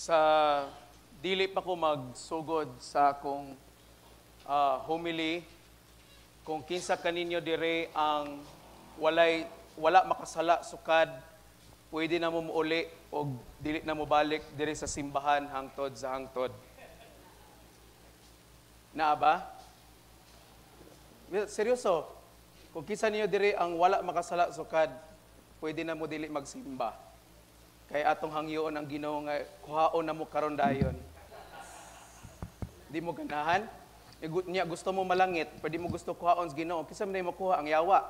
Sa dili pa ko magsugod sa akong homily, kung kinsa kaninyo dire ang wala makasala sukad, pwede na mo muuli og dili na mo balik dire sa simbahan hangtod sa hangtod. Naa ba? Seryoso, kung kinsa ninyo dire ang wala makasala sukad, pwede na mo dili magsimba. Kay atong hangyoon ang Ginoo nga kuhaon na mo karon dayon. Di mo ganahan? Nya gusto mo malangit, pwede mo gusto kuhaon sa Ginoo. Kinsa man mo kuha ang yawa?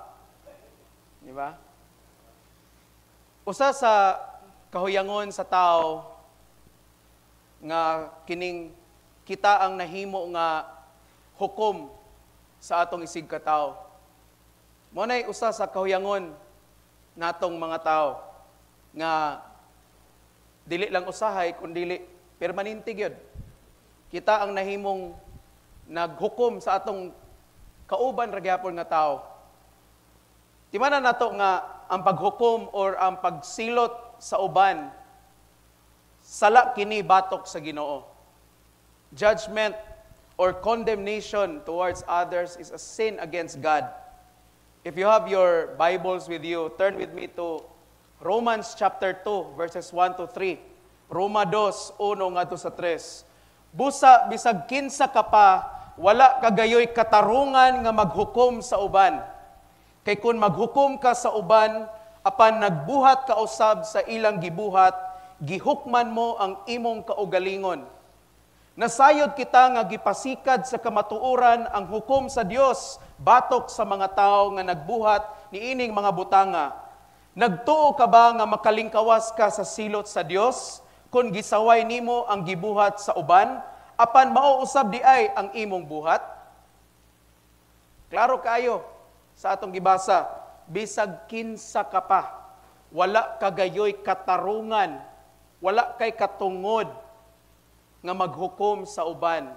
Di ba? Usa sa kahuyangon sa tao nga kining kita ang nahimo nga hukom sa atong isig ka tawo. Mao nay usa sa kahuyangon natong mga tao nga dili lang usahay kundi permanente gyud. Kita ang nahimong naghukom sa atong kauban ra gyapon nga tao. Timanan nato nga ang paghukom or ang pagsilot sa uban, sala kini batok sa Ginoo. Judgment or condemnation towards others is a sin against God. If you have your Bibles with you, turn with me to Romans chapter 2 verses 1 to 3. Roma 2, 1 ngadto sa 3. Busa bisag kinsa ka pa, wala kagayoy katarungan nga maghukom sa uban. Kay kung maghukom ka sa uban, apan nagbuhat ka usab sa ilang gibuhat, gihukman mo ang imong kaugalingon. Nasayod kita nga gipasikad sa kamatuoran ang hukom sa Dios batok sa mga tao nga nagbuhat niining mga butanga. Nagtuo ka ba nga makalingkawas ka sa silot sa Dios kung gisaway nimo ang gibuhat sa uban, apan mao usab di ay ang imong buhat? Klaro kaayo sa atong gibasa, bisag kinsa ka pa, wala kagayoy katarungan, wala kay katungod nga maghukom sa uban.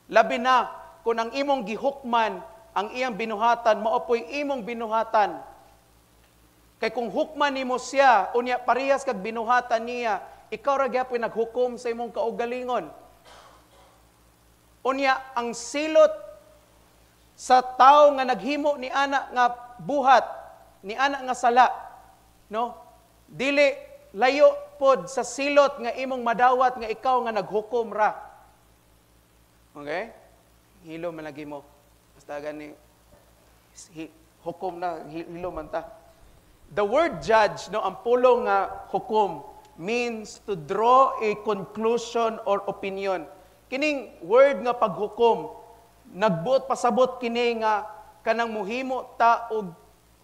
Labi na kung ang imong gihukman, ang iyang binuhatan, mao poy imong binuhatan. Kay kung hukman nimo siya, unya parehas kag binuhatan niya, ikaw ra gyapon naghukom sa imong kaugalingon. Unya ang silot sa tao nga naghimo ni ana nga buhat, ni ana nga sala, no? Dili layo pod sa silot nga imong madawat nga ikaw nga naghukom ra. Okay? Hilo man lagi mo. Basta gani hukom na, hilo man ta. The word judge, no, ang pulong nga hukom means to draw a conclusion or opinion. Kining word nga paghukom, nagbuot pasabot kini nga kanang muhimo ta og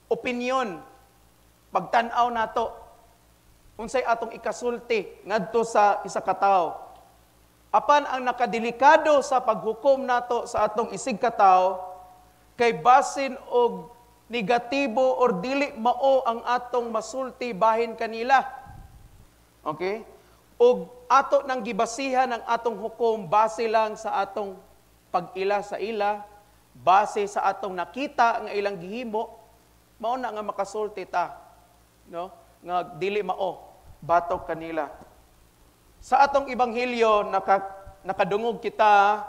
opinion, pagtan-aw nato unsay atong ikasulti ngadto sa isa ka tawo. Apan ang nakadelikado sa paghukom nato sa atong isig ka tawo kay basin og negatibo or dili mao ang atong masulti bahin kanila. Okay? Og ato nang gibasihan ang atong hukom base lang sa atong pag-ila sa ila, base sa atong nakita nga ilang gihimo, mao na nga makasulti ta, no? Nga dili mao batok kanila. Sa atong ebanghelyo, nakadungog kita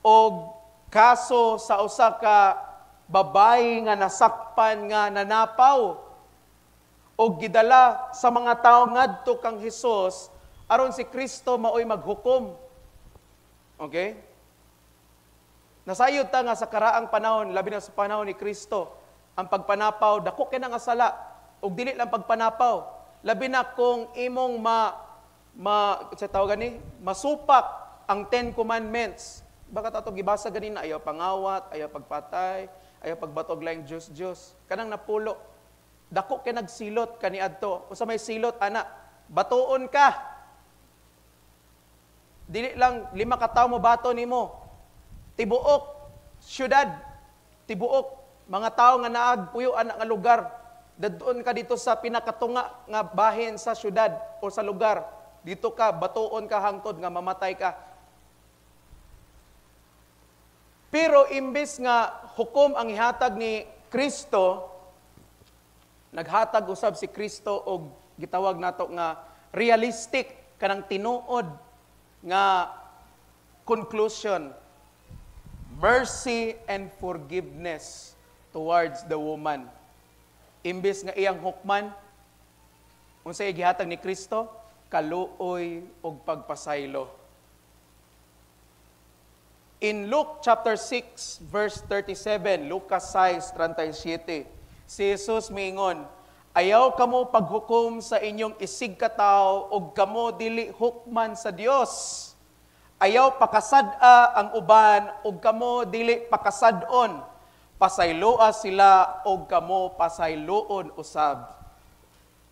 og kaso sa usa ka babayi nga nasakpan nga nanapaw og gidala sa mga tawo ngadto kang Hesus aron si Kristo maoy maghukom. Okay? Nasayod ta nga sa karaang panahon, labi na sa panahon ni Kristo, ang pagpanapaw dako kay nga sala ug dili lang pagpanapaw. Labi na kung imong ma ma sa tawag gani, masupak ang Ten Commandments. Baka ato gibasa ganina, ayaw pangawat, ayaw pagpatay, ayaw pagbatog laing Diyos Diyos. Kanang napulo. Dako kay nagsilot kaniadto. Usa may silot ana, batuon ka. Dili lang 5 ka tawo mo bato nimo. Tibuok syudad, tibuok mga tawo nga naag puyo ana nga lugar. Dadtuon ka dito sa pinakatunga nga bahin sa syudad o sa lugar. Dito ka, batuon ka hangtod nga mamatay ka. Pero imbes nga hukom ang ihatag ni Kristo, naghatag usab si Kristo og gitawag nato nga realistic kanang tinuod nga conclusion, mercy and forgiveness towards the woman. Imbes nga iyang hukman, unsay gihatag ni Kristo? Kaluoy ug pagpasaylo. In Luke chapter 6 verse 37, Lucas 6:37, si Jesus miingon, "Ayaw kamo paghukom sa inyong isig katawo ug kamo dili hukman sa Dios. Ayaw pakasad-a ang uban ug kamo dili pakasad-on. Pasayloa sila ug kamo pasayloon usab."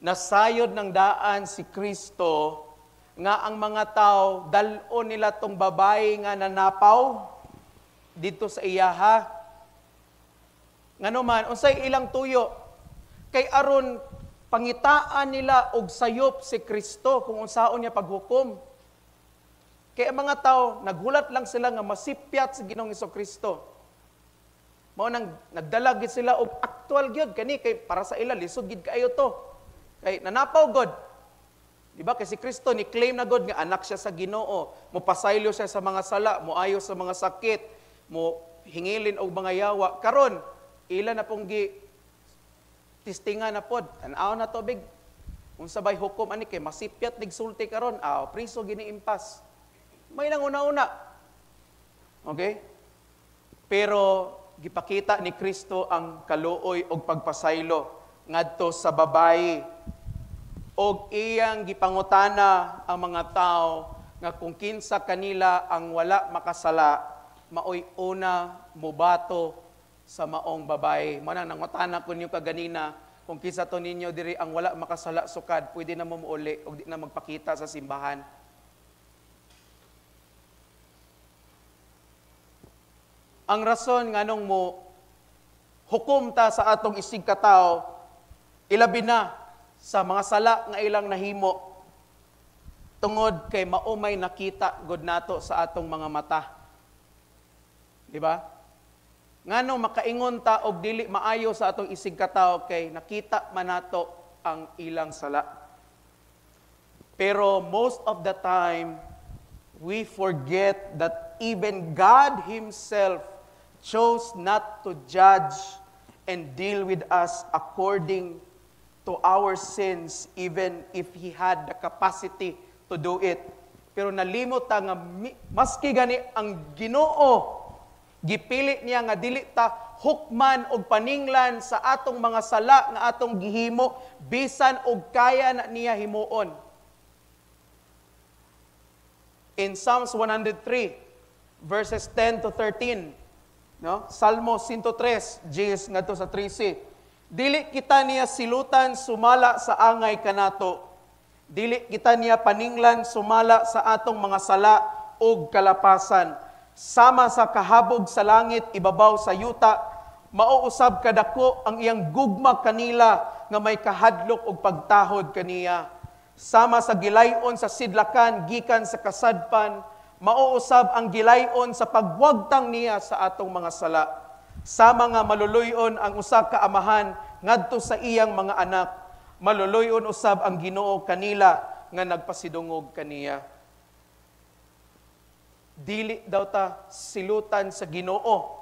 Nasayod ng daan si Kristo nga ang mga tao dal-on nila tong babae nga nanapaw dito sa iyaha. Ngano man, unsay ilang tuyo? Kay aron pangitaan nila og sayop si Kristo kung unsaon niya paghukom. Kay ang mga tao naghulat lang sila nga masipyat sa Ginoong Kristo. Mao nang nagdala gid sila og aktual gyud kani, kay para sa ila lisod gid kaayo to. Kay nanapaw god. Di ba? Kay si Kristo ni claim na god nga anak siya sa Ginoo, mopasaylo siya sa mga sala, moayo sa mga sakit, mo hingilin og mga yawa. Karon ila na pong gi testingan na pod. Tan-aw na tubig. Unsa bay hukom ani kay masipyat nigsulti karon, aw priso gini impas. May nang una-una. Okay? Pero gipakita ni Kristo ang kaluoy og pagpasaylo ngadto sa babayi. Og iyang gipangutana ang mga tao nga kung kinsa kanila ang wala makasala, maoy una mubato sa maong babae. Mao nang nangutana ko ninyo kaganina, kung kinsa to ninyo diri ang wala makasala sukad, pwede na mo muuli og di na magpakita sa simbahan. Ang rason nganong mo hukom ta sa atong isig katawo, ilabi na sa mga sala nga ilang nahimo, tungod kay maumay nakita gud nato sa atong mga mata. Di ba? Nganong makaingon ta og dili maayo sa atong isig katawo kay nakita man nato ang ilang sala. Pero most of the time, we forget that even God Himself chose not to judge and deal with us according to our sins, even if He had the capacity to do it. Pero nalimot ta nga maski gani ang Ginoo, gipili niya nga dili ta hukman og paninglan sa atong mga sala nga atong gihimo, bisan og kaya na niya himuon. In Psalms 103 verses 10 to 13, no? Salmo 103, Gs ngadto sa 13. Dili kita niya silutan sumala sa angay kanato. Dili kita niya paninglan sumala sa atong mga sala ug kalapasan. Sama sa kahabog sa langit ibabaw sa yuta, mauusab kadako ang iyang gugma kanila nga may kahadlok ug pagtahod kaniya. Sama sa gilayon sa sidlakan gikan sa kasadpan, mauusab ang gilayon sa pagwagtang niya sa atong mga sala. Sama nga maluluyon ang usa ka amahan ngadto sa iyang mga anak, maluluyon usab ang Ginoo kanila nga nagpasidungog kaniya. Dili daw ta silutan sa Ginoo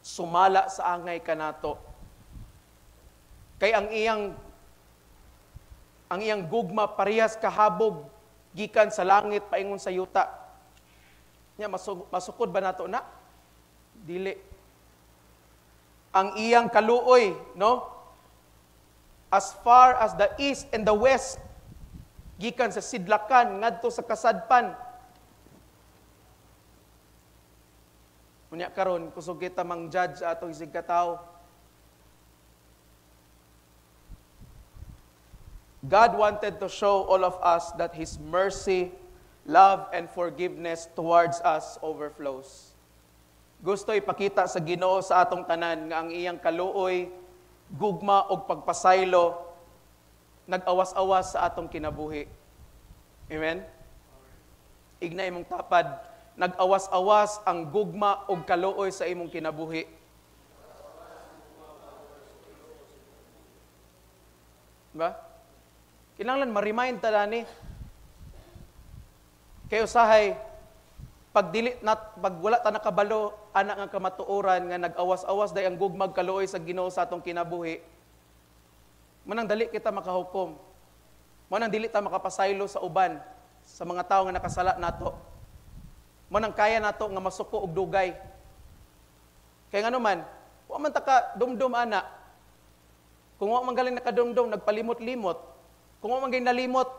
sumala sa angay kanato. Kay ang iyang gugma parehas kahabog gikan sa langit paingon sa yuta. Nya masukod ba nato na? Dili. Ang iyang kaluoy, no? As far as the east and the west, gikan sa sidlakan ngadto sa kasadpan. Unya karon kusog kita mang-judge atong isig katawo. God wanted to show all of us that His mercy, love, and forgiveness towards us overflows. Gusto ipakita sa Ginoo sa atong tanan nga ang iyang kaluoy, gugma og pagpasaylo nag-awas-awas sa atong kinabuhi. Amen? Igna imong tapad, nag-awas-awas ang gugma og kaluoy sa imong kinabuhi. Diba? Kinahanglan ma-remind ta dani. Kay usahay pag dili na, pag wala ta nakabalo ana nga kamatuoran nga nag-awas-awas day ang gugmag kaluoy sa Ginoo sa atong kinabuhi, manang dali kita makahukom. Manang dili ta makapasaylo sa uban, sa mga tawo nga nakasala nato. Manang kaya nato nga masuko og dugay. Kay ngano man, wa man ta ka dumdum ana. Kung wa man galing nakadumdum, nagpalimot-limot. Kung wa man galing nalimot,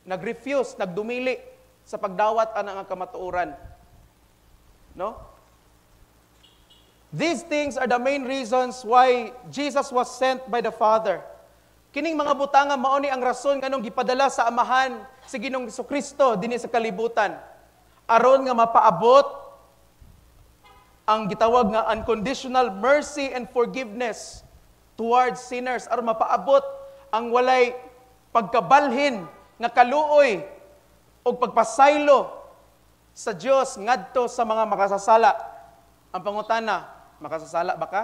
nag-refuse, nagdumili sa pagdawat ana nga kamatuoran. No? These things are the main reasons why Jesus was sent by the Father. Kining mga butanga mao ni ang rason nganong gipadala sa Amahan si Ginoong Kristo dinhi sa kalibutan. Aron nga mapaabot ang gitawag nga unconditional mercy and forgiveness towards sinners, aron mapaabot ang walay pagkabalhin nga kaluoy o pagpasaylo sa Dios ngadto sa mga makasasala. Ang pangutana, makasasala ba ka?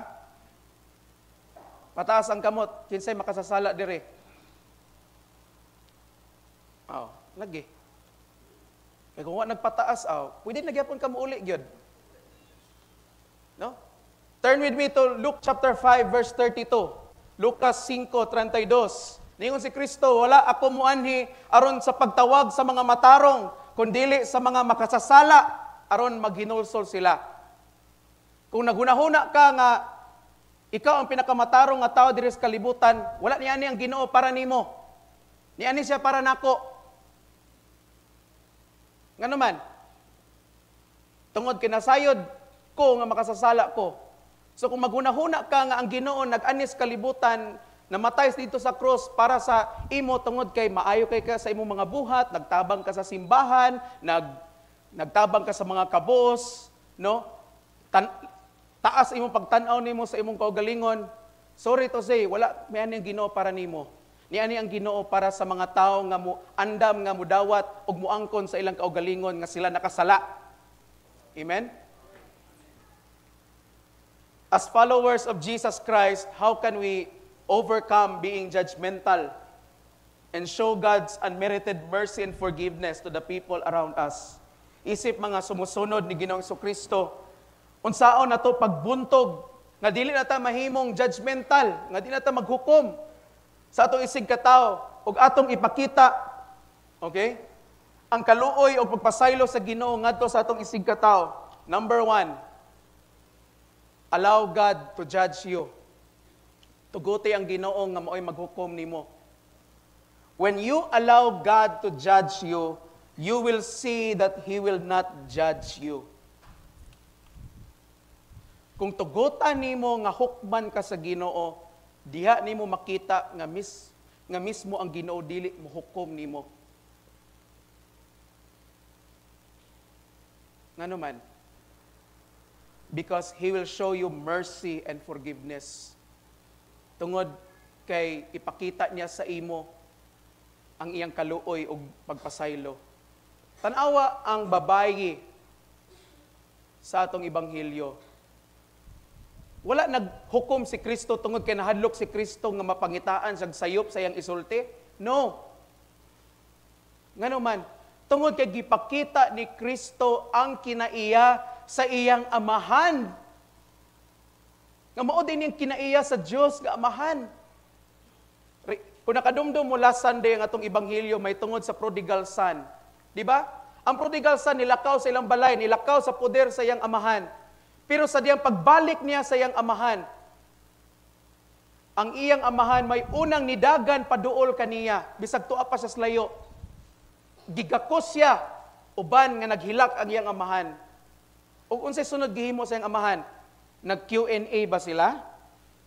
Pataas ang kamot, kinsay makasasala dire? Oh, lagi. Kay kung wa nagpataas, aw, pwede na gyapon ka muuli gyud. No? Turn with me to Luke chapter 5 verse 32. Lucas 5:32. Ningon si Kristo, "Wala ako muanhi aron sa pagtawag sa mga matarong, kundili sa mga makasasala aron maghinulsol sila." Kung naghunahuna ka nga ikaw ang pinakamatarong nga tao diri sa kalibutan, wala niani ang Ginoo para nimo. Niani siya para nako. Ngano man? Tungod kinasayod ko nga makasasala ko. So kung maghunahuna ka nga ang Ginoo nag-anis kalibutan, namatay dito sa cross para sa imo tungod kay maayo kay ka sa imong mga buhat, nagtabang ka sa simbahan, nagtabang ka sa mga kabos, no? Taas imong pagtan-aw nimo sa imong kaugalingon. Sorry to say, wala may ani ang Ginoo para nimo. Niani ang Ginoo para sa mga tao nga mo andam nga mudawat ug muangkon sa ilang kaugalingon nga sila nakasala. Amen? As followers of Jesus Christ, how can we overcome being judgmental and show God's unmerited mercy and forgiveness to the people around us? Isip mga sumusunod ni Ginoong Kristo, unsaon nato pagbuntog nga dili na ta mahimong judgmental, nga dili na ta maghukom sa atong isig katawo ug atong ipakita, okay, ang kaluoy o pagpasaylo sa Ginoo ngadto sa atong isig katawo? Number one, allow God to judge you. Tuguti ang Ginoo nga mao'y maghukom nimo. When you allow God to judge you, you will see that He will not judge you. Kung tugutan nimo nga hukman ka sa Ginoo, diha nimo makita nga mismo ang Ginoo dili mohukom nimo. Ngano man? Because He will show you mercy and forgiveness. Tungod kay ipakita niya sa imo ang iyang kaluoy ug pagpasaylo. Tanawa ang babayi sa atong ebanghelyo. Wala naghukom si Kristo tungod kay nahadlok si Kristo nga mapangitaan sa sayop sa iyang isulti. No. Ngano man? Tungod kay gipakita ni Kristo ang kinaiya sa iyang amahan. Nga mao din yung kinaiya sa Dios nga amahan. Kung nakadumdum mo last Sunday ang atong ebanghelyo may tungod sa prodigal son. Di ba? Ang prodigal son nilakaw sa ilang balay, nilakaw sa poder sa iyang amahan. Pero sa diyang pagbalik niya sa iyang amahan, ang iyang amahan may unang nidagan paduol kaniya, bisag tuwa pa siya sa layo. Gigakos siya uban nga naghilak ang iyang amahan. Ug unsay sunod gihimo sa iyang amahan? Nag-Q&A ba sila?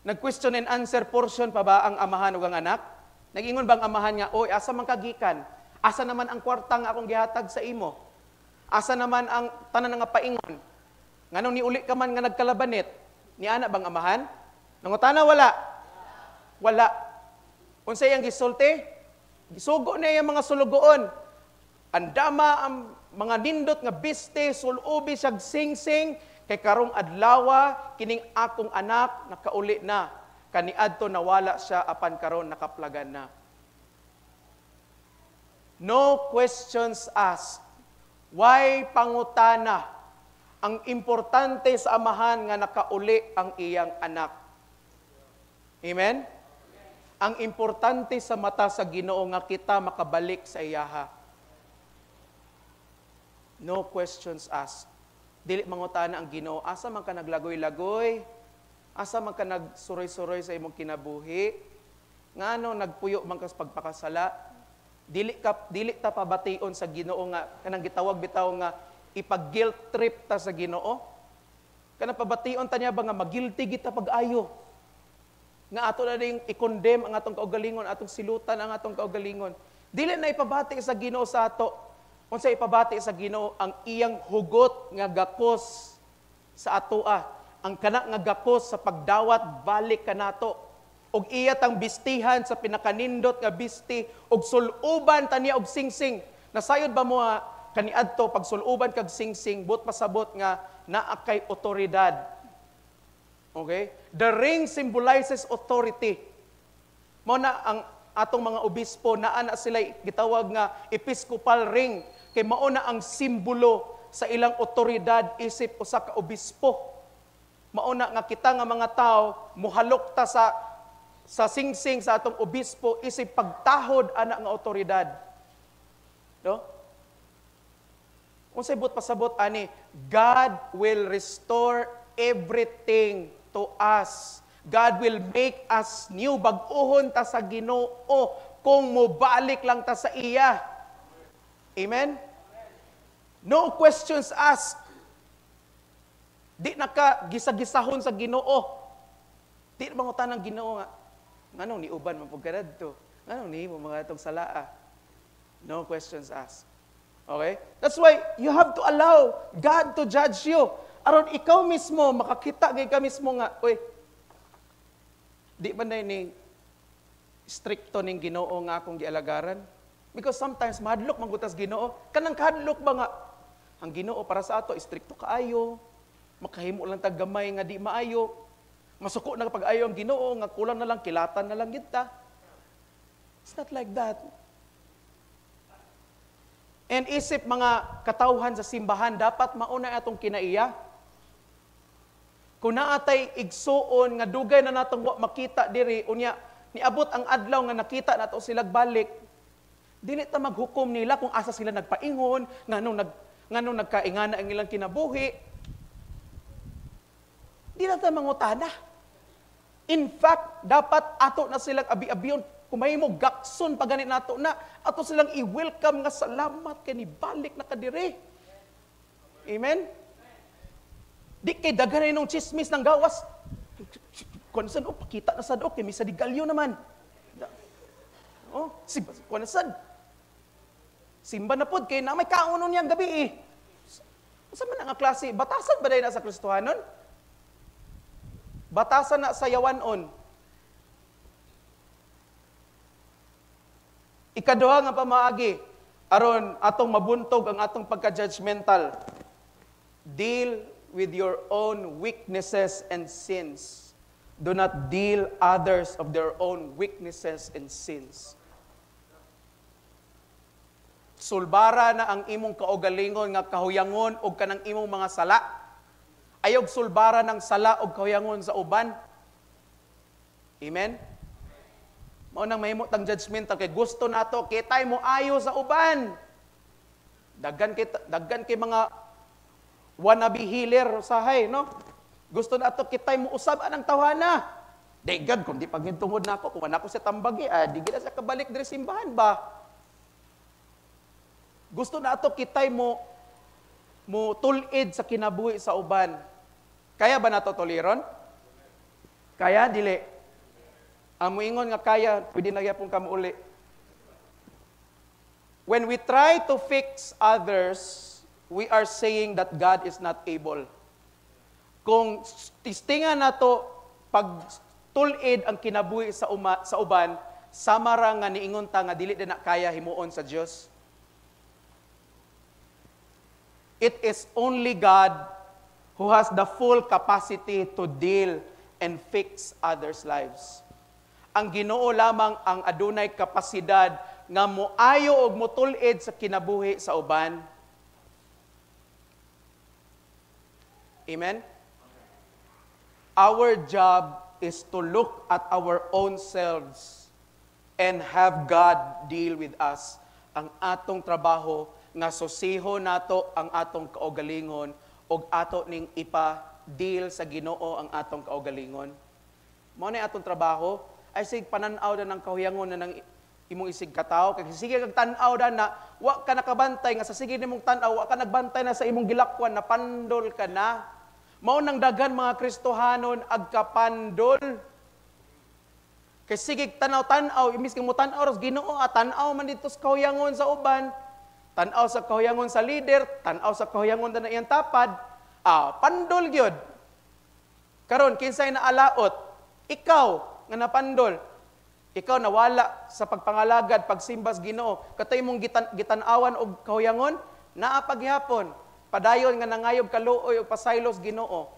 Nag-question and answer portion pa ba ang amahan ug ang anak? Nag-ingon bang amahan nga, "Oy, asa man kagikan? Asa naman ang kwarta nga akong gihatag sa imo? Asa naman ang tanan nga paingon? Nganong niuli ka man nga nagkalabanit?" Ni ana bang amahan? Nangutana wala? Wala. Unsay iyang gisulti? Gisugo na iyang mga sulugoon. Andama ang mga nindot nga biste, sulubi siyag sing-sing, kay karong adlawa kining akong anak nakauli na. Kaniadto nawala siya apan karon nakaplagan na. No questions asked. Why pangutana? Ang importante sa amahan nga nakauli ang iyang anak. Amen? Ang importante sa mata sa Ginoo nga kita makabalik sa iyaha. No questions asked. Dili mangutana ang Ginoo, "Asa man ka naglagoy-lagoy? Asa man ka nagsuroy-suroy sa imong kinabuhi? Ngano nagpuyo man ka sa pagpakasala?" Dili ta pabation sa Ginoo nga kanang gitawag bitaw nga ipag-guilt trip ta sa Ginoo. Kanang pabation ta niya ba nga magilty kita pag-ayo? Nga ato na ding i-condemn ang atong kaugalingon, atong silutan ang atong kaugalingon. Dili na ipabati sa Ginoo sa ato. Unsa ipabati sa Ginoo? Ang iyang hugot nga gakos sa atoa. Ang kana nga gakos sa pagdawat balik kanato. Og iya tang bistihan sa pinakanindot nga bisti og suluban ta niya og singsing. Nasayod ba mo kaniadto pag suluban kag singsing, but pasabot nga naa kay otoridad? Okay? The ring symbolizes authority. Mao na ang atong mga obispo, naa na sila gitawag nga episcopal ring kay mao na ang simbolo sa ilang otoridad isip usa ka obispo. Mao na nga kita nga mga tao muhalok ta sa singsing sa atong obispo isip pagtahod ana nga otoridad. No? Unsay buot pasabot ani? God will restore everything to us. God will make us new. Bag-ohon ta sa Ginoo kung mobalik lang ta sa iya. Amen? No questions asked. Di na ka gisa-gisahon sa Ginoo. Di na mangutan ng Ginoo nga, "Nganong niuban man pud ka didto? Nganong nihimo mga itong salaa?" No questions asked. Okay? That's why you have to allow God to judge you. Aron ikaw mismo, makakita kay ka mismo nga, "Uy, di ba na ni stricto ning Ginoo nga akong gialagaran?" Because sometimes mahadlok man gud tas Ginoo. Kanang kahadlok ba nga ang Ginoo para sa ato stricto kaayo. Makahimo lang tag gamay nga di maayo. Masuko na pag ayo ang Ginoo nga kulang na lang kilatan na lang kita. It's not like that. And isip mga katawhan sa simbahan, dapat mauna atong kinaiya. Kung naatay igsuon nga dugay na natong wa makita diri, unya niabot ang adlaw nga nakita nato sila balik, dili ta maghukom nila kung asa sila nagpaingon, nganong nagkaingana ang ilang kinabuhi. Di na ta mangutana. In fact, dapat ato na silang abi-abiyon. Kung may mo gakson pa ganit nato na, ato silang i-welcome nga salamat kay nibalik na kadiri. Amen? Di kay daghan nung chismis ng gawas. Kuan sad, oh, pakita na sad, oh, kay misa di galyo naman. Oh, si kuan sad. Simba na pod kay na may kaunon niyang gabi eh. Unsa man ang klase? Batasan ba dahil na sa Kristohanon? Batasan na sa yawanon. Ikaduha nga pamaagi aron atong mabuntog ang atong pagka-judgmental. Deal with your own weaknesses and sins. Do not deal others of their own weaknesses and sins. Sulbara na ang imong kaugalingon nga kahuyangon og kanang imong mga sala. Ayog sulbara ng sala og kahuyangon sa uban. Amen? Mao nang mahimo tang judgmental kay gusto nato kitay mo ayo sa uban. Daghan kay mga wannabe healer usahay, no? Gusto nato kitay mo usab anang tawhana. Di gad kung di pagintungod nako, kung wala ko sa tambagi, di gid sa kabalik diri simbahan ba. Gusto nato kitay mo mo tulid sa kinabuhi sa uban. Kaya ba nato tuliron? Kaya dili. Ang muingon nga kaya, pwede na gyapon ka uli. When we try to fix others, we are saying that God is not able. Kung tistingan nato pag tulid ang kinabuhi sa uban, sama ra nga niingon ta nga dili din na kaya himuon sa Dios. It is only God who has the full capacity to deal and fix others' lives. Ang Ginoo lamang ang adunay kapasidad nga moayo og motulid sa kinabuhi sa uban. Amen? Our job is to look at our own selves and have God deal with us. Ang atong trabaho nga susiho nato ang atong kaugalingon og ato ning ipa-deal sa Ginoo ang atong kaugalingon. Mao na atong trabaho ay sig panan-aw na ng kahuyangon na ng imong isig katawo kay sige kag tan-aw na na wa ka nakabantay nga sa sige nimong tan-aw, wa ka nagbantay na sa imong gilakwan, na pandol ka na. Mao nang daghan mga Kristohanon agkapandol. Kay sige tan-aw-tan-aw, imbis kang mo tan-aw ros Ginoo, tan-aw man dito sa kahuyangon sa uban, tan-aw sa kahuyangon sa leader, tan-aw sa kahuyangon na iyang tapad, pandol gyud. Karon kinsay naalaot? Ikaw nga napandol. Ikaw nawala sa pagpangalagad, pagsimba sa Ginoo. Katay mong gitan-awan og kahuyangon, naa paghihapon. Padayon nga nangayob kaluoy og pasaylo sa Ginoo.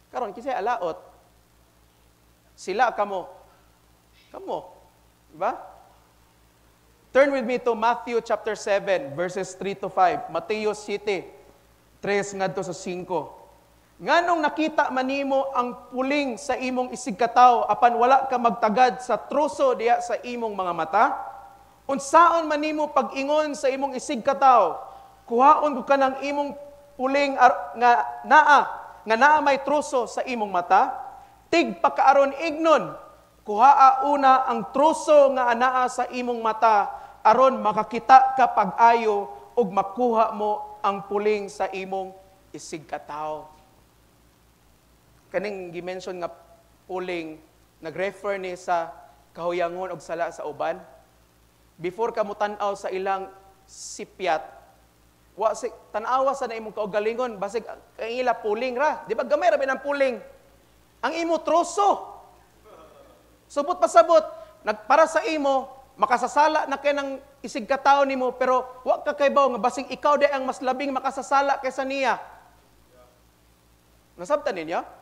Karon kinsay alaot? Sila kamo. Kamo. Diba? Turn with me to Matthew chapter 7, verses 3 to 5. Mateo 7, 3 ngadto sa 5. Nganong nakita manimo ang puling sa imong isigkatawo apan wala ka magtagad sa troso diya sa imong mga mata? Unsaon manimo pag-ingon sa imong isigkatawo, "Kuhaon ko kanang imong puling nga naa may troso sa imong mata"? Tig pakaaron ignon, kuhaa una ang troso nga anaa sa imong mata aron makakita ka pag-ayo ug makuha mo ang puling sa imong isigkatawo. Kaning gi-mention nga puling, nag-refer ni sa kahuyangon og sala sa uban. Before ka mo tan-aw sa ilang sipyat, wa si tan-awa sa na imong kaugalingon, basig ang ila puling ra. Di ba gamay ra ba ng puling? Ang imo troso. Subot pasabot, nagpara sa imo, makasasala na kay ng isig katao nimo, pero wa ka kaybaw nga basig ikaw di ang mas labing makasasala kaysa niya. Nasabtan ninyo?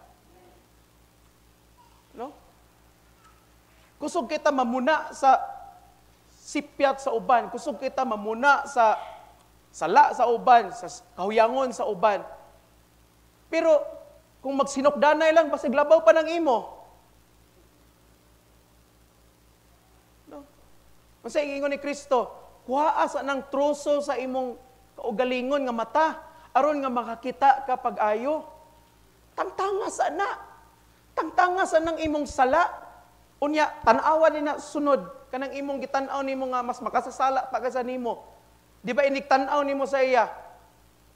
No? Kusog kita mamuna sa sipyat sa uban, kusog kita mamuna sa sala sa uban, sa kahuyangon sa uban. Pero kung magsinukdanay lang, basig labaw pa ng imo. No? Unsa ingon ni Kristo, kuhaa sa nang troso sa imong kaugalingon nga mata aron nga makakita ka pag-ayo. Tangtanga sa na. Tangtanga sa nang imong sala. Unya, tan-awa din na sunod kanang imong gitan-aw nimo nga mas makasasala pa kaysa nimo. Di ba inig tan-aw nimo sa iya?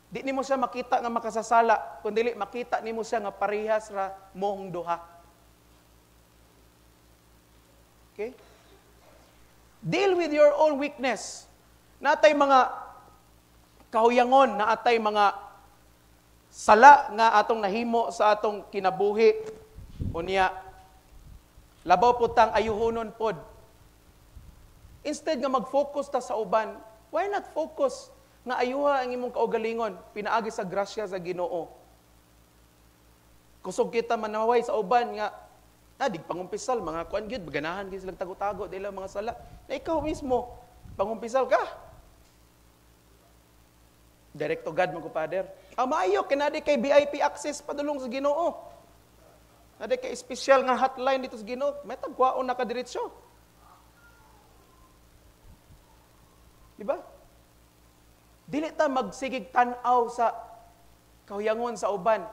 Di nimo siya makita nga makasasala, kun dili makita nimo siya nga parehas ra mong duha. Okay? Deal with your own weakness. Natay mga kahuyangon, naatay mga sala nga atong nahimo sa atong kinabuhi. Unya, labaw po tang ayuhonon pod. Instead nga mag-focus ta sa uban, why not focus nga ayuha ang imong kaugalingon pinaagi sa grasya sa Ginoo? Kusog kita manaway sa uban nga dig pangumpisal mga kuan gyud, ganahan gyud silang tago-tago dila mga sala. Na ikaw mismo pangumpisal ka. Direct to God man ko, Father. Maayo kinadi kay VIP access padulong sa Ginoo. Nadi kay espesyal nga hotline dito sa Ginoo, may tagwaon na ka diretso. Di ba? Dili ta magsigig tan-aw sa kahuyangon sa uban.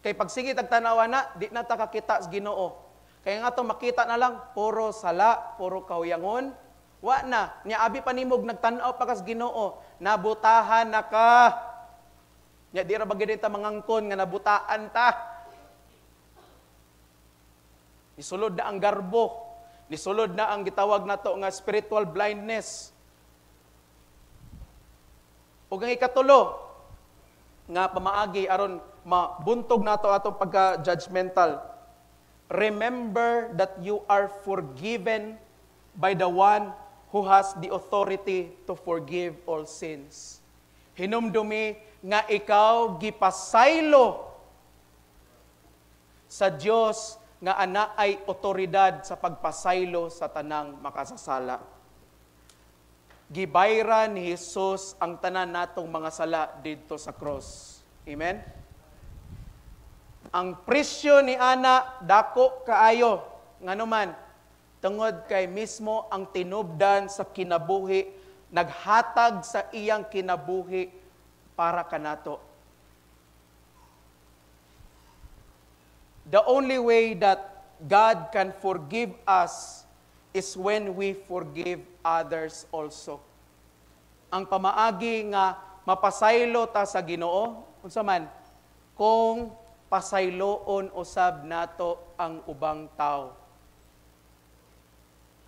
Kay pagsige tag tan-awa na, di na ta kakita sa Ginoo. Kaya nga to makita na lang puro sala, puro kahuyangon. Wa na, nya abi pa nimog nagtan-aw pa ka sa Ginoo, nabutahan na ka. Nya di ra ba gid ta mangangkon nga nabutaan ta. Nisulod na ang garbo, nisulod na ang gitawag nato nga spiritual blindness. Ug ang ikatulo nga pamaagi aron mabuntog nato atong pagka-judgmental. Remember that you are forgiven by the one who has the authority to forgive all sins. Hinumdumi nga ikaw gipasaylo sa Dios nga ana ay otoridad sa pagpasaylo sa tanang makasasala. Gibayran ni Jesus ang tanan natong mga sala didto sa cross. Amen? Ang presyo ni ana dako kaayo. Ngano man, tungod kay mismo ang tinubdan sa kinabuhi naghatag sa iyang kinabuhi para kanato. The only way that God can forgive us is when we forgive others also. Ang pamaagi nga mapasaylo ta sa Ginoo, unsa man, kung pasayloon usab nato ang ubang tao.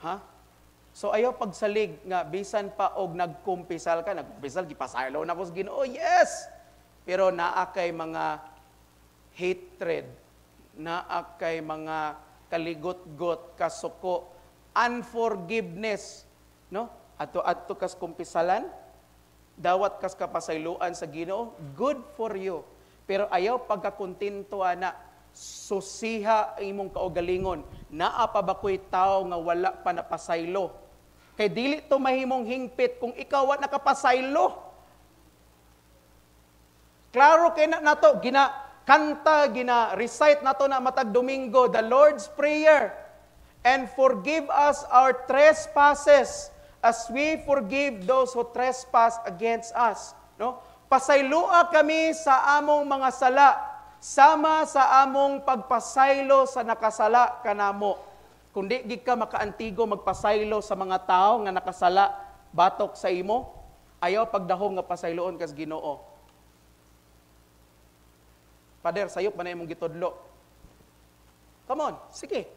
Ha? So ayaw pagsalig nga bisan pa og nagkumpisal ka, nagkumpisal gipasaylo na ko sa Ginoo. Yes. Pero naa kay mga hatred, naa kay mga kaligot-got, kasuko, unforgiveness, no? Ato-adto kas kumpisalan, dawat kas kapasayloan sa Ginoo, good for you. Pero ayaw pagkakontento ana, susiha ang imong kaugalingon. Naa pa ba ko'y tao nga wala pa napasaylo? Kay dili to mahimong hingpit kung ikaw wa nakapasaylo. Klaro kay na nato, gina kanta, gina-recite nato na matag Domingo, the Lord's Prayer. And forgive us our trespasses as we forgive those who trespass against us. No? Pasayloa kami sa among mga sala, sama sa among pagpasaylo sa nakasala kanamo. Kung di gid ka makaantigo magpasaylo sa mga tao nga nakasala batok sa imo, ayaw pagdahom nga pasayloon kas Ginoo. Pader, sayop ba na imong gitudlo? Come on, sige.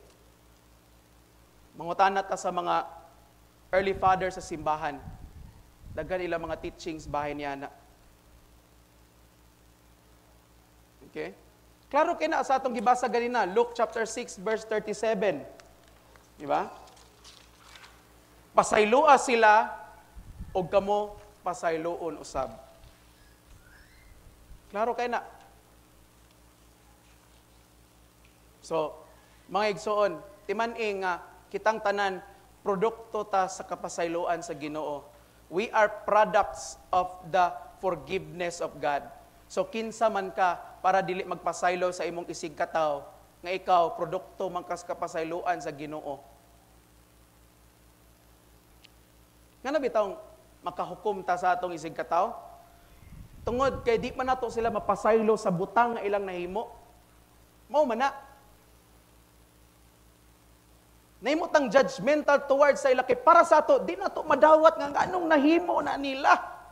Mangutana ta sa mga early fathers sa simbahan. Daghan ilang mga teachings bahin niya na. Okay? Klaro kay na sa atong gibasa ganina, Luke chapter 6 verse 37. Di ba? Pasayloa sila og kamo pasayloon usab. Klaro kay na. So, mga igsoon, timan-i nga kitang tanan produkto ta sa kapasayloan sa Ginoo. We are products of the forgiveness of God. So kinsa man ka para dili magpasaylo sa imong isig katawo nga ikaw produkto man kas kapasayloan sa Ginoo. Ngano bitawng makahukom ta sa atong isig katawo? Tungod kay di man nato sila mapasaylo sa butang nga ilang nahimo. Mao man na. Nahimo tang judgmental towards sa ila kay para sa ato di nato madawat nga nganong nahimo na nila.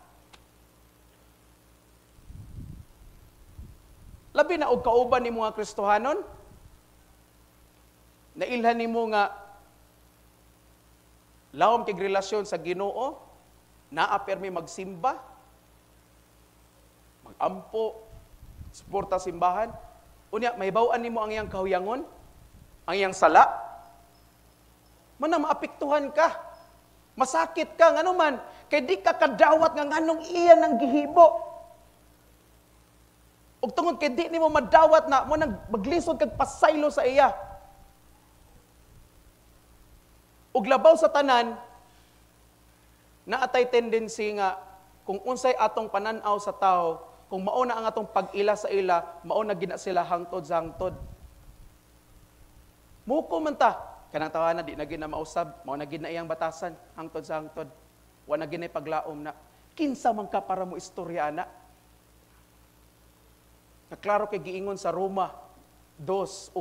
Labi na og kauban nimo nga Kristohanon. Nailhan nimo nga lawom kay relasyon sa Ginoo, naa permi magsimba, magampo, suporta simbahan. Unya mahibaw-an nimo ang iyang kahuyangon, ang iyang sala. Mana maapektuhan ka. Masakit ka ngano man kay di ka kadawat nga nganong iya nang gihibo. Ug tungod kay di nimo madawat na mo nang maglisod kag pasaylo sa iya. Ug labaw sa tanan, naatay tendency nga kung unsay atong panan-aw sa tao, kung mao na ang atong pag-ila sa ila, mao na gina sila hangtod sa hangtod. Muko man ta, kanang tawana di na gid na mausab, mao na gid na iyang batasan hangtod sa hangtod. Wa na gid na paglaom na. Kinsa man ka para mo istorya ana? Naklaro kay giingon sa Roma 2:1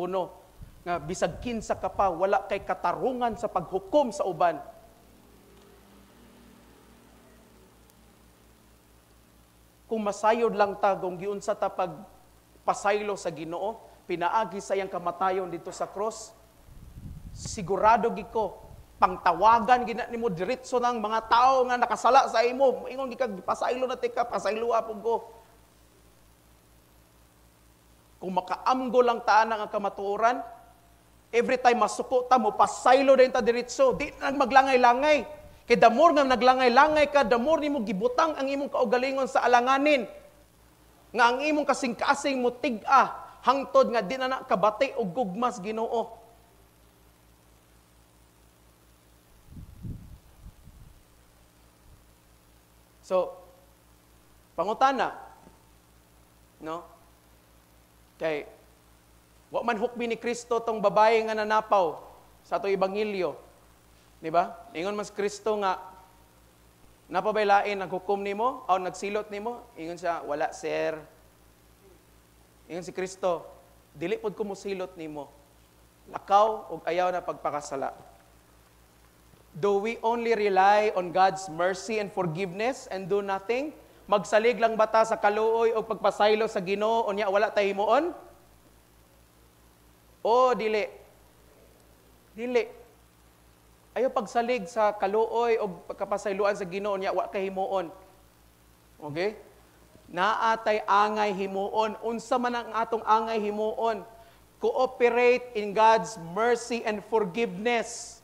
nga bisag kinsa ka pa wala kay katarungan sa paghukom sa uban. Kung masayod lang ta kung giunsa ta pagpasaylo sa Ginoo, pinaagi sa iyang kamatayon dito sa cross, sigurado gid ko pangtawagan gina nimo diretso ng mga tao nga nakasala sa imo. Ingon gid ka pasaylo na tika, pasayloa pud ko. Kung makaamgo lang ta ana nga kamatuoran, every time masuko ta mo pasaylo din ta diretso, di na maglangay-langay. Kay the more nga naglangay-langay ka, the more nimo gibutang ang imong kaugalingon sa alanganin. Nga ang imong kasing-kasing mo tig-a hangtod nga di na na kabati og gugmas Ginoo. So, pangutana, no? Kay Wa man hukmi ni Kristo tong babae nga nanapaw sa atong ebanghelyo. Di ba? Ingon man si Kristo nga napabay lain naghukom nimo o nagsilot nimo? Ingon siya, "Wala, sir." Ingon si Kristo, "Dili pod ko mosilot nimo. Lakaw ug ayaw na pagpakasala." Do we only rely on God's mercy and forgiveness and do nothing? Magsalig lang ba ta sa kaluoy o pagpasaylo sa Ginoo unya wala tay himuon? O dili? Dili. Ayaw pagsalig sa kaluoy o pagkapasayloan sa Ginoo nya wa kay himuon. Okay? Naa tay angay himuon. Unsa man ang atong angay himuon? Cooperate in God's mercy and forgiveness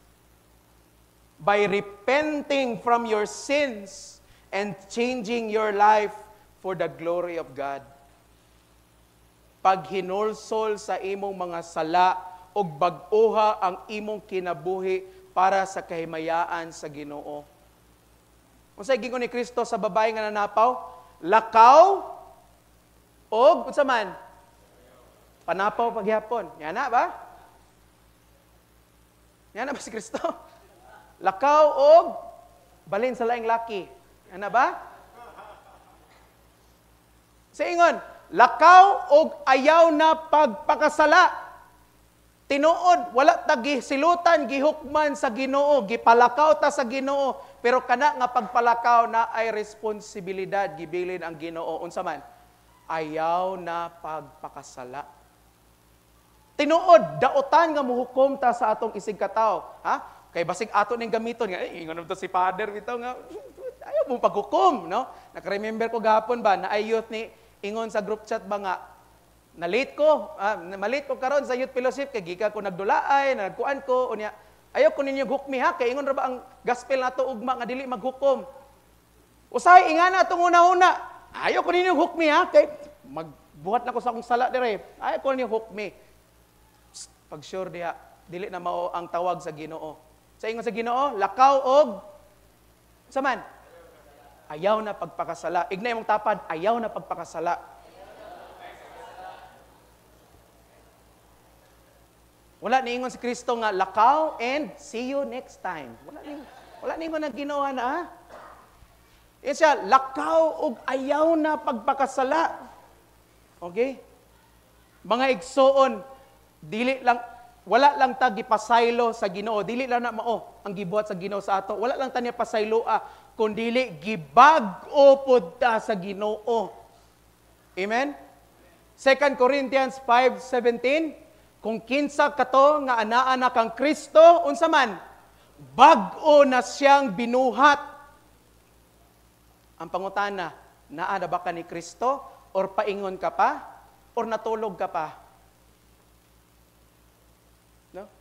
by repenting from your sins and changing your life for the glory of God. Paghinulsol sa imong mga sala ug bag-oha ang imong kinabuhi para sa kahimayaan sa Ginoo. Unsay giingon ni Kristo sa babae nga nanapaw? Lakaw og unsa man? Panapaw pagyapon. Yana ba? Yana ba si Kristo? Lakaw og balin sa laing laki. Yana ba? Sa ingon, lakaw og ayaw na pagpakasala. Tinuod, wala ta silutan, gihukman sa Ginoo, gipalakaw ta sa Ginoo, pero kana nga pagpalakaw na ay responsibilidad gibilin ang Ginoo. Unsa man? Ayaw na pagpakasala. Tinuod, daotan nga muhukom ta sa atong isig katawo, ha? Kay basig ato ning gamiton nga, eh, ingon to si Father bitaw nga ayaw mo paghukom, no? Naka-remember ko gahapon ba na ay youth ni ingon sa group chat ba nga na-late ko, malate ko karon sa youth fellowship kay gikan ko nagdulaay, nagkuan ko unya. Ayaw ko ninyo hukmi ha, kay ingon ra ba ang gospel nato ugma nga dili maghukom. Usahay ingana atong una-una. Ayaw ko ninyo hukmi ha, kay magbuhat na ko sa akong sala dire. Ayaw ko ninyo hukmi. Psst, pag sure diha, dili na mao ang tawag sa Ginoo. Sa ingon sa Ginoo, lakaw og sa man? Ayaw na pagpakasala. Ignay mong tapad, ayaw na pagpakasala. Wala niingon si Kristo nga lakaw and see you next time. Wala niingon ang Ginoo na. Ha? Yan siya, lakaw og ayaw na pagpakasala. Okay? Mga igsoon, dili lang wala lang ta gipasaylo sa Ginoo, dili lang na mao ang gibuhat sa Ginoo sa ato. Wala lang ta niya pasayloa, kun dili gibag-o pod ta sa Ginoo. Amen? 2 Corinthians 5:17, kung kinsa kato nga anaa na kang Kristo, unsa man, bag-o na siyang binuhat. Ang pangutana, naa na ba ka ni Kristo or paingon ka pa or natulog ka pa? No?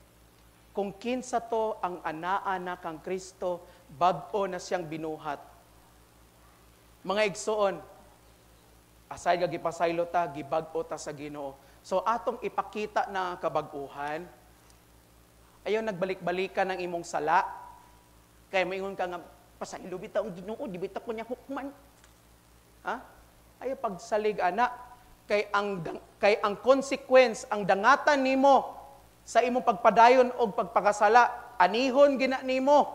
Kung kinsa to ang anaa na kang Kristo, bag-o na siyang binuhat. Mga igsoon, aside nga gipasaylo ta, gibag-o ta sa Ginoo. So atong ipakita na kabag-uhan, ayaw nagbalik-balikan ng imong sala. Kaya maingon ka nga, pasaylo bitaw ang Ginoo, di bitaw ko niya hukman. Ha? Ayaw pagsalig ana, kay ang consequence, ang dangatan nimo sa imong pagpadayon og pagpakasala, anihon gina nimo.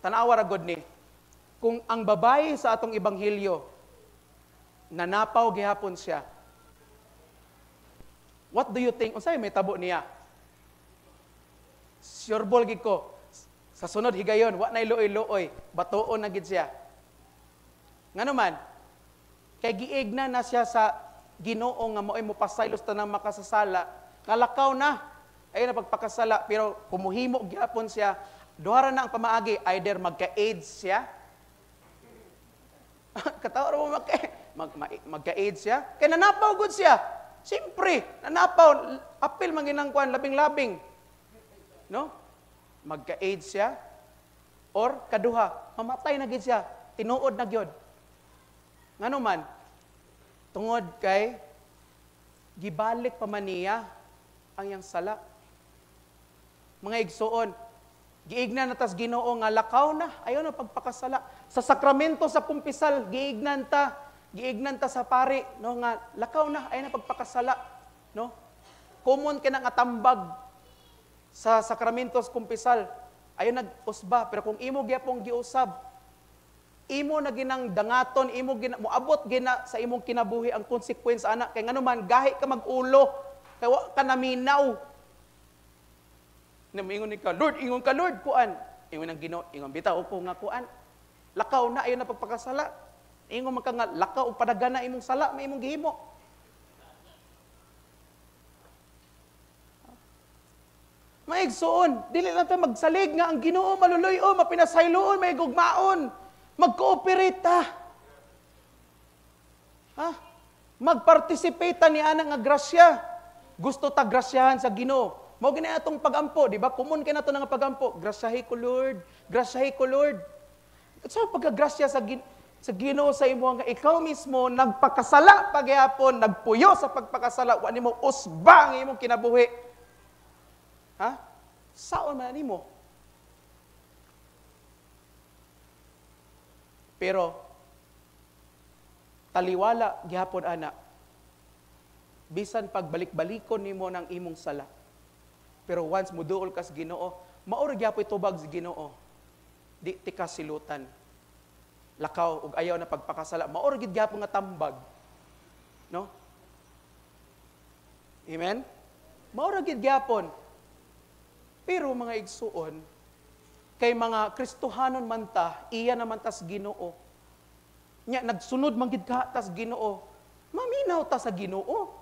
Tanawa ra gud ni, kung ang babae sa atong ebanghelyo nanapaw gihapon siya, what do you think? Unsay may tabo niya? Sure ball gid ko. Sa sunod higayon, wa nay luoy-luoy, batuon na gid siya. Ngano man? Kay giigna na siya sa Ginoo nga mao'y mopasaylos tanang makasasala, ngalakaw na. Ayaw na pagpakasala, pero kumuhimo gyapon siya, duha ra na ang pamaagi, either magka-AIDS siya. Katawa ra mo magka-AIDS siya. Kay nanapaw gud siya. Siyempre, nanapaw, apil man ginang kuan, labing-labing. No? Magka-AIDS siya or kaduha, mamatay na gid siya, tinuod na gyud. Ngano man? Tungod kay gibalik pa man niya ang iyang sala. Mga igsoon, giignan na tas Ginoo nga lakaw na, ayaw na pagpakasala. Sa sakramento sa kumpisal, giignan ta sa pari, no, nga lakaw na, ayaw na pagpakasala. No? Common kay nga tambag sa sakramentos kumpisal. Ayo nag-usba, pero kung imo gyapong giusab, imo na ginang dangaton, imo gina, moabot gina sa imong kinabuhi ang consequence ana kay ngano man gahi ka mag-ulo, kay wa ka naminaw. Na moingon ni ka, "Lord, ingon ka Lord, kuan." Ingon ang Ginoo, ingon bitaw ko nga kuan. Lakaw na ayo na pagpakasala. Ingon man ka nga lakaw og padagana imong sala, may imong gihimo. Maigsuon, dili lang ta magsalig nga ang Ginoo maluluy-on, mapinasayloon, may gugmaon. Mag-cooperate ta. Ha? Mag-participate ta ni ana nga grasya. Gusto ta grasyahan sa Ginoo. Mao gini atong pagampo, di ba? Common kay nato nga pagampo. Grasyahi ko Lord, grasyahi ko Lord. Sa pagkagrasya sa Ginoo sa imo nga ikaw mismo nagpakasala pagyapon, nagpuyo sa pagpakasala, wa nimo usba ang imong kinabuhi. Ha? Saon man nimo? Pero taliwala gihapon ana. Bisan pagbalik-balikon nimo ng imong sala. Pero once muduol kas Ginoo, maura gyapon tubag sa Ginoo. Di ti ka silutan. Lakaw ug ayaw na pagpakasala, maura gid gyapon nga tambag. No? Amen? Maura gid gyapon. Pero mga igsuon, kay mga Kristohanon man ta, iya naman tas Ginoo. Nya nagsunod man gid ka tas Ginoo. Maminaw ta sa Ginoo.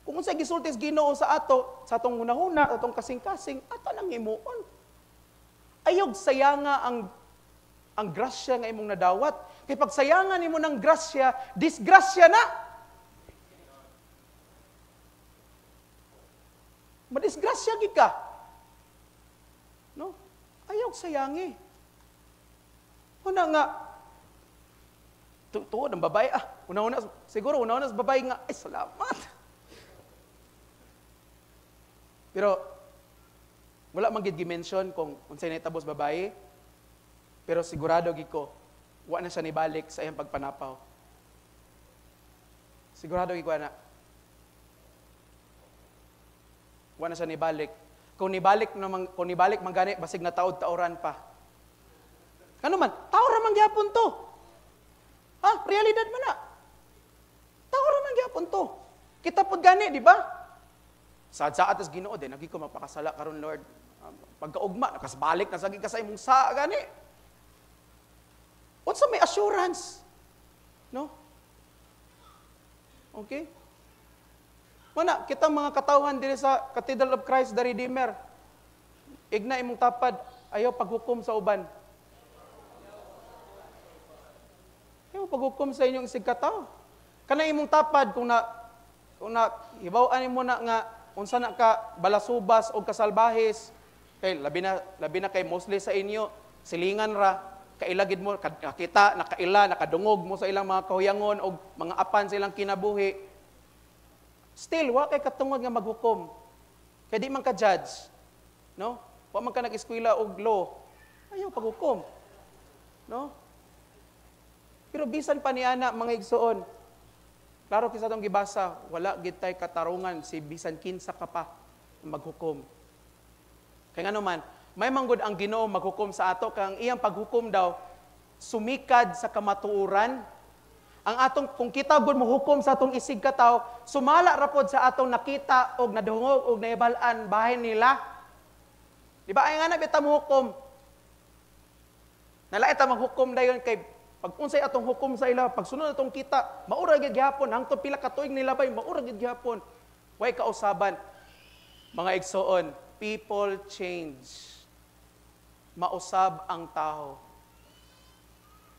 Kung unsay gisulti sa Ginoo sa ato, sa atong hunahuna, sa atong kasing-kasing, ato nang himuon. Ayog sayanga ang grasya nga imong nadawat. Kay pag sayangan nimo ng grasya, disgrasya na. Madisgrasya gid ka. No? Ayaw sayangi. Una nga, tuod ang babae, una-una, siguro una-una sa babae nga, ay salamat. Pero, wala man gid gi-mention kung unsay nahitabo sa babae, pero sigurado gid ko, wa na siya nibalik sa iyang pagpanapaw. Sigurado gid ko ana. Wa na siya nibalik. Kung nibalik naman, kung nibalik man gani, basig na taod-taoran pa. Ano man, tao ra man gyapon to. Ha? Realidad man na. Tao ra man gyapon to. Kita pod gani, di ba? Saad-saad tas Ginoo, di nagi ko mapakasala karon Lord. Pagkaugma, nakasbalik na sagi ka sa imong saa gani. Unsa may assurance? No? Okay? Mana, kita mga katawhan diri sa Cathedral of Christ the Redeemer. Igna imong tapad, ayaw paghukom sa uban. Ayaw paghukom sa inyong isigkatawo. Kana imong tapad kung na hibaw-an nimo na nga unsa na ka balasubas o kasalbahis, kay labi na kay mostly sa inyo silingan ra kaila gid mo kakita nakaila nakadungog mo sa ilang mga kahuyangon og mga apan sa ilang kinabuhi. Still, wa kay katungod nga maghukom. Kay di man ka judge. No? Wa man ka nag-eskwela og law. Ayaw paghukom. No? Pero bisan pa ni ana mga igsuon. Klaro kisa atong gibasa, wala gid tay katarungan si bisan kinsa ka pa maghukom. Kay ngano man, may manggod ang Ginoo maghukom sa ato kang iyang paghukom daw sumikad sa kamatuoran. Ang atong kung kita gud mohukom sa atong isig katawo, sumala ra pod sa atong nakita og nadungog og naibal-an bahin nila. Di ba ay nga na bita mohukom? Nalait ta maghukom dayon kay pag unsay atong hukom sa ila, pag sunod atong kita, maura gyud gihapon hangtod pila ka tuig nilabay, maura gyud gihapon. Way kausaban. Mga igsoon, people change. Mausab ang tao.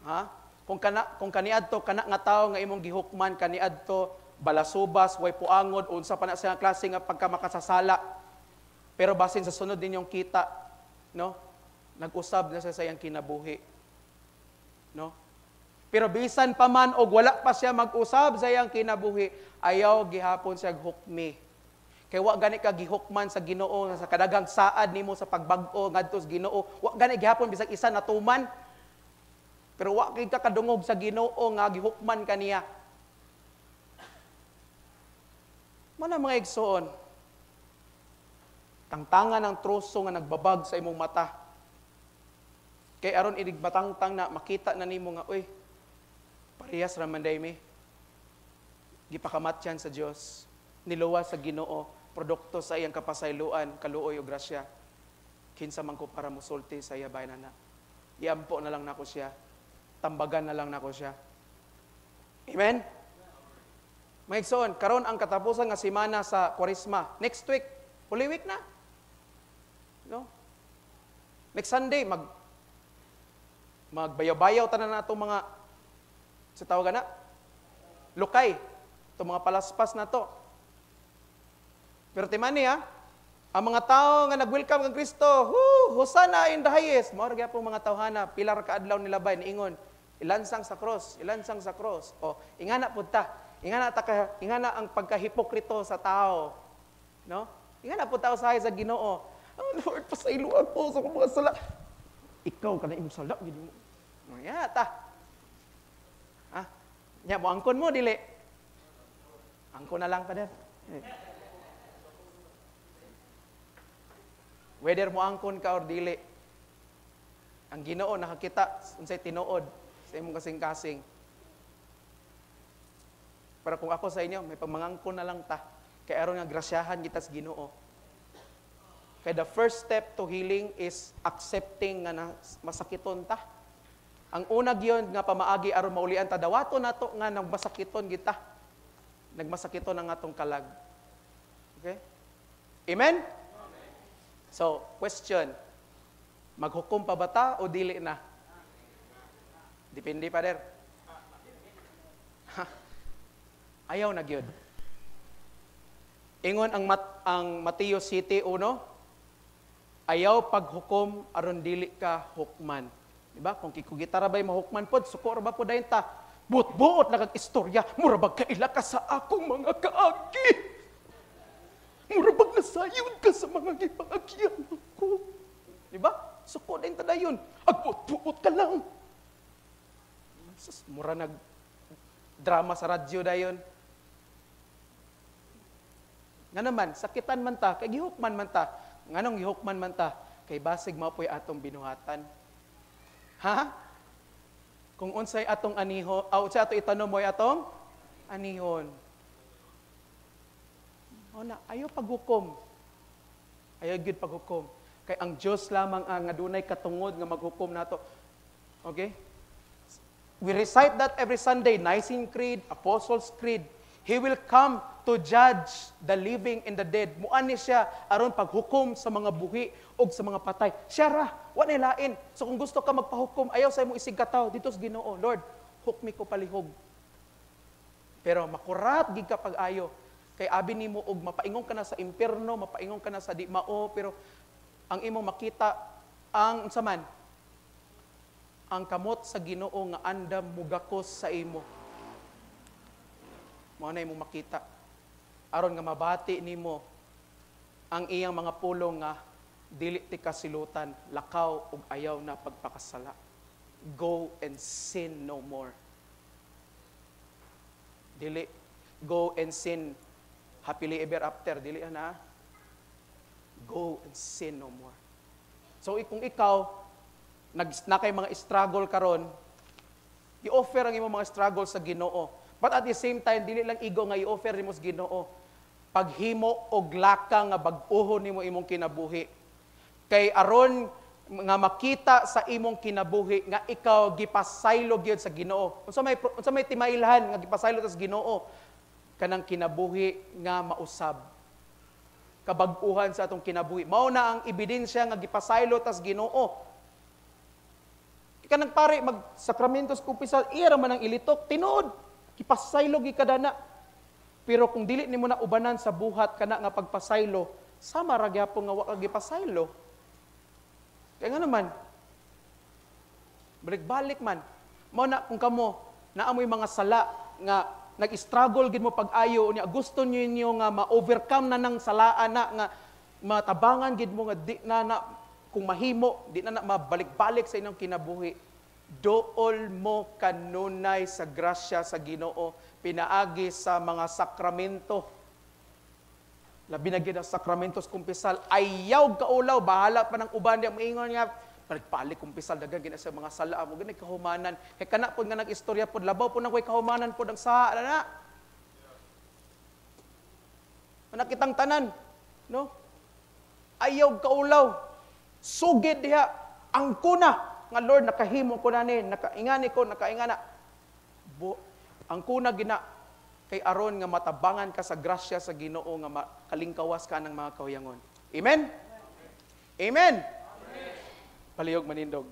Ha? Kung kaniadto kana nga tawo nga imong gihukman kaniadto balasubas, way puangod, unsa pa na siya klase nga pagkamakasasala. Pero basin sa sunod ninyong kita, no? Nag-usab na siya sa iyang kinabuhi. No? Pero bisan pa man og wala pa siya mag-usab sa iyang kinabuhi, ayaw gihapon siya hukmi. Kay wa gani ka gihukman sa Ginoo sa kadaghang saad nimo sa pagbag-o ngadto sa Ginoo, wa gani gihapon bisag isa natuman. Pero wa kay ka kadungog sa Ginoo nga gihukman kaniya. Mao na, mga igsoon, tangtangan ang troso nga nagbabag sa imong mata. Kay aron inig matangtang na, makita na nimo nga, "Uy, parehas ra man day mi. Gipakamatyan sa Dios, niluwas sa Ginoo, produkto sa iyang kapasayloan, kaluoy o grasya. Kinsa man ko para musulti sa iya bahin na? Iampo na lang nako siya. Tambagan na lang nako siya." Amen? Mga igsoon, karon ang katapusan nga semana sa Kwaresma. Next week, Holy Week na. No? Next Sunday, magbayaw-bayaw tanan na atong mga sa tawag na lukay, itong mga palaspas na to. Pero timani ha, ang mga tao nga nag-welcome kang Kristo, "Whoo, Hosanna in the highest." Mao ra gyapon mga tawhana, pila ra ka adlaw nilabay niingon, "Ilansang sa cross, ilansang sa cross." O, ingana pud ta. Ingana ta ka, ingana ang pagkahipokrito sa tao. No? Ingana pud ta usahay sa Ginoo. "Oh Lord, pasaylo ako sa akong mga sala." Ikaw kana imong sala gid mo. Ya ta. Ha? Nya mo angkon mo dili? Angkon na lang pa din. Eh. Whether mo angkon ka or dili, ang Ginoo nakakita unsay tinuod sa imong kasing-kasing. Pero kung ako sa inyo, may pagmangangkon na lang ta. Kay aron nga grasyahan kita sa Ginoo. Kay the first step to healing is accepting nga na masakiton ta. Ang una gyud nga pamaagi aron maulian ta, dawaton nato nga nagmasakiton kita. Nagmasakiton ang atong kalag. Okay? Amen? So, question. Maghukom pa ba ta o dili na? Depende pa der. Ha? Ayaw na gyud. Ingon ang Mateo 7:1, "Ayaw paghukom aron dili ka hukman." Di ba? Kung kikugitara ba'y mahukman pod, suko ra ba pod dayon ta? Buot-buot na kag istorya, mura bag kaila ka sa akong mga kaagi. Mura bag nasayod ka sa mga gipangagyan ako. Di ba? Suko din ta dayon. Agbuot-buot ka lang. Sus, mura nag drama sa radyo dayon. Nga naman, sakitan man ta, kay gihukman man ta. Nganong gihukman man ta? Kay basig mao po'y atong binuhatan. Ha? Kung unsay atong aniho, aw unsay ato itanom mo'y atong anihon. O na, ayaw paghukom. Ayaw gyud paghukom. Kay ang Dios lamang ang adunay katungod nga maghukom nato. Okay? We recite that every Sunday, Nicene Creed, Apostles' Creed. He will come to judge the living and the dead. Muani siya aron paghukom sa mga buhi ug sa mga patay. Siya ra, wa nay lain. So kung gusto ka magpahukom, ayaw sa imong isig katawo dito sa Ginoo. "Lord, hukmi ko palihog." Pero makurat gid ka pag-ayo. Kay abi nimo og mapaingon ka na sa impierno, mapaingon ka na sa di mao, pero ang imong makita ang unsa man ang kamot sa Ginoo nga andam mugakos sa imo. Mao na imong makita. Aron nga mabati nimo ang iyang mga pulong nga, "Dili ti kasilutan, lakaw ug ayaw na pagpakasala. Go and sin no more." Dili "Go and sin happily ever after," dili ana. Go and sin no more. So kung ikaw nag na kay mga struggle karon, i-offer ang imong mga struggle sa Ginoo. But at the same time, dili lang igo nga i-offer nimo sa Ginoo. Paghimo og lakang nga bag-ohon nimo imong kinabuhi. Kay aron nga makita sa imong kinabuhi nga ikaw gipasaylo gyud sa Ginoo. Unsa may timailhan nga gipasaylo ta sa Ginoo? Kanang kinabuhi nga mausab. Kabag-uhan sa atong kinabuhi. Mao na ang ebidensya nga gipasaylo ta sa Ginoo. Kanang pare mag sakramentos kumpisal, iya ra man ang ilitok, tinuod. Gipasaylo gyud kadana. Pero kung dili nimo na ubanan sa buhat kana nga pagpasaylo, sama ra gyapon nga wa ka gipasaylo. Kaya nga naman, balik-balik man. Mao na kung kamo naamoy mga sala nga nag-struggle gid mo pag-ayo unya gusto ninyo nga ma-overcome na ng salaan na nga matabangan gid mo nga di na, na kung mahimo di na, na mabalik-balik sa inyong kinabuhi, dool mo kanunay sa grasya sa Ginoo pinaagi sa mga sakramento. Labi na gyud ang sakramentos kumpisal. Ayaw kaulaw, bahala pa ng uban diya maingon nga palig kumpisal, daghan gina sa mga sala mo gani kahumanan. Kay kana pod nga nag-istorya pod, labaw pod nang way kahumanan pod ang sala na. Manakitang tanan, no? Ayaw kaulaw. Sugid diha ang kuna nga, "Lord, nakahimo ko na ni, nakaingani ko, nakaingana." Ang kuna gina kay aron nga matabangan ka sa grasya sa Ginoo nga makalingkawas ka ng mga kahuyangon. Amen? Amen. Palihog manindog.